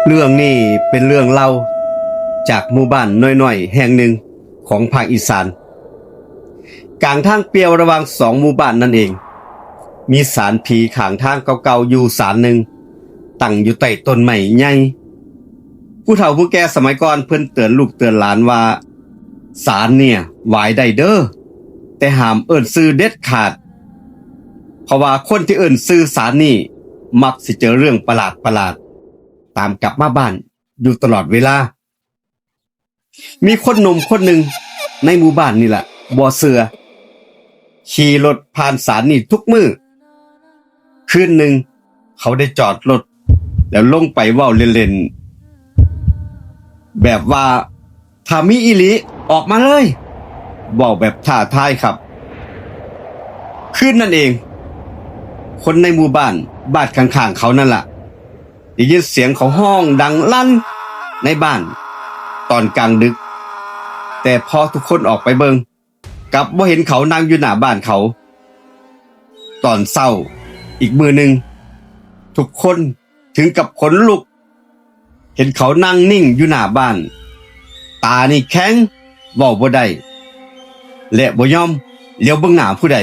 ເລື່ອງນີ້ເປັນເລື່ອງເລົ່າຈາກໝູ່ບ້ານນ້ອຍໆແຫ່ງໜຶ່ງຂອງພາກອີສານ. ກາງທາງປ່ຽວລະຫວ່າງສອງໝູ່ບ້ານນັ້ນເອງ, ມີສານຜີຂ້າງທາງເກົ່າໆຢູ່ສານໜຶ່ງ ຕັ້ງຢູ່ໃຕ້ຕົ້ນໄມ້ໃຫຍ່. ຜູ້ເຖົ້າຜູ້ແກ່ສະໄໝກ່ອນເພິ່ນເຕືອນລູກເຕືອນຫຼານວ່າ ສານເນີ້ຍຫວາຍໄດ້ເດີ້, ແຕ່ຫ້າມເອີ້ນຊື່ເດັດຂາດ, ເພາະວ່າຄົນທີ່ເອີ້ນຊື່ສານນີ້ ມັກຊິເຈີເລື່ອງປະຫຼາດໆຕາມກັບມາບ້ານຢູ່ຕະຫຼອດເວລາ. ມີຄົນໜຸ່ມຄົນໜຶ່ງໃນໝູ່ບ້ານນີ້ລະ ບໍ່ເຊື່ອ, ຂີ່ລົດຜ່ານສານນີ້ທຸກມື້. ຄືນໜຶ່ງ ເຂົາໄດ້ຈອດລົດ ແລ້ວລົງໄປເວົ້າເລ່ນໆ ແບບວ່າ ຖ້າມີອີ່ຫຼີອອກມາເລີຍ, ເວົ້າແບບທ້າທາຍຄັບ. ຄືນນັ້ນເອງ ຄົນໃນໝູ່ບ້ານ ບ້ານຂ້າງໆເຂົານັ້ນລະ ໄດ້ຍິນສຽງເຂົາຮ້ອງດັງລັ່ນໃນບ້ານຕອນກາງດຶກ, ແຕ່ພໍທຸກຄົນອອກໄປເບິ່ງ ກັບບໍ່ເຫັນເຂົານັ່ງຢູ່ໜ້າບ້ານເຂົາ. ຕອນເຊົ້າອີກມື້ໜຶ່ງ ທຸກຄົນເຖິງກັບຂົນລຸກ ເຫັນເຂົານັ່ງນິ່ງຢູ່ໜ້າບ້ານ, ຕານີ້ແຂງ ເວົ້າບໍ່ໄດ້ ແລະ ບໍ່ຍອມຫຼຽວເບິ່ງໜ້າຜູ້ໃດ.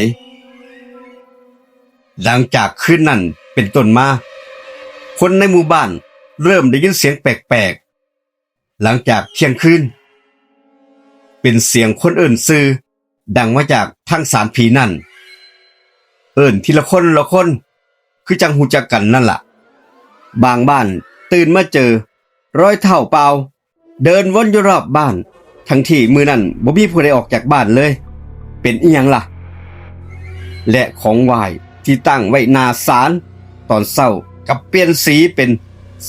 ຫຼັງຈາກຄືນນັ້ນເປັນຕົ້ນມາ, ຄົນໃນໝູ່ບ້ານເລີ່ມໄດ້ຍິນສຽງແປກໆ. ຫຼັງຈາກທ່ຽງຄືນ ເປັນສຽງຄົນເອີ້ນຊື່ ດັງມາຈາກທາງສານຜີນັ້ນ. ເອີ້ນທີລະຄົນລະຄົນ ຄືຈັ່ງຮູ້ຈັກກັນນັ້ນລະ. ບາງບ້ານຕື່ນມາເຈີ ລອຍເທົ້າເປົ່າເດີນວົນຢູ່ລອບບ້ານ ທັງທີ່ມື້ນັ້ນບໍ່ມີຜູ້ໃດອອກຈາກບ້ານເລີຍ. ເປັນອີ່ຫຍັງລະ? ແລະ ຂອງໄຫວ້ທີ່ຕັ້ງໄວ້ໜ້າສານຕອນເຊົ້າ ກັບປ່ຽນສີເປັນ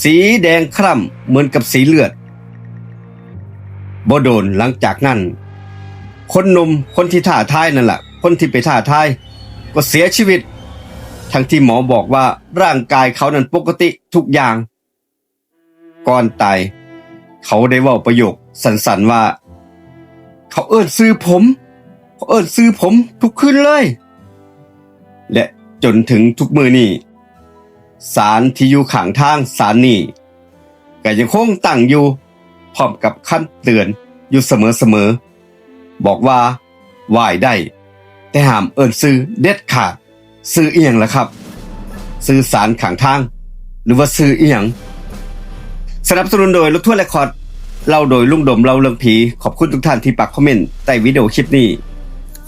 ສີແດງຄລ້ຳເໝືອນກັບສີເລືອດ. ບໍ່ດົນຫຼັງຈາກນັ້ນ ຄົນໜຸ່ມຄົນທີ່ທ້າທາຍນັ້ນລະ, ຄົນທີ່ໄປທ້າທາຍ ກໍເສຍຊີວິດ ທັງທີ່ໝໍບອກວ່າຮ່າງກາຍເຂົານັ້ນປົກກະຕິທຸກຢ່າງ. ກ່ອນຕາຍ ເຂົາໄດ້ເວົ້າປະໂຫຍກສັ້ນໆວ່າ ເຂົາເອີ້ນຊື່ຜົມ, ເຂົາເອີ້ນຊື່ຜົມທຸກຄືນເລີຍ. ແລະ ຈົນເຖິງທຸກມື້ນີ້ ສານທີ່ຢູ່ຂ້າງທາງສານນີ້ ກໍຍັງຄົງຕັ້ງຢູ່ ພ້ອມກັບຄຳເຕືອນຢູ່ສະເໝີໆ ບອກວ່າ ໄຫວ້ໄດ້ ແຕ່ຫ້າມເອີ້ນຊື່ເດັດຂາດ. ຊື່ອີ່ຫຍັງລະຄັບ? ຊື່ສານຂ້າງທາງ ຫຼືວ່າຊື່ອີ່ຫຍັງ? ສະໜັບສະໜູນໂດຍລົດທົວເຣັກຄອດ ເລົ່າໂດຍລຸງດົມເລົ່າເລື່ອງຜີ. ຂອບຄຸນທຸກທ່ານທີ່ປັກຄອມເມັນໃຕ້ວິດີໂອຄລິບນີ້.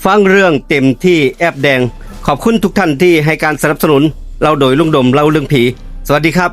ຟັງເລື່ອງເຕັມທີ່ແອັບແດງ. ຂອບຄຸນທຸກທ່ານທີ່ໃຫ້ການສະໜັບສະໜູນ ເລົ່າໂດຍລຸງດົມເລົ່າເລື່ອງຜີ. ສະຫວັດດີຄັບ.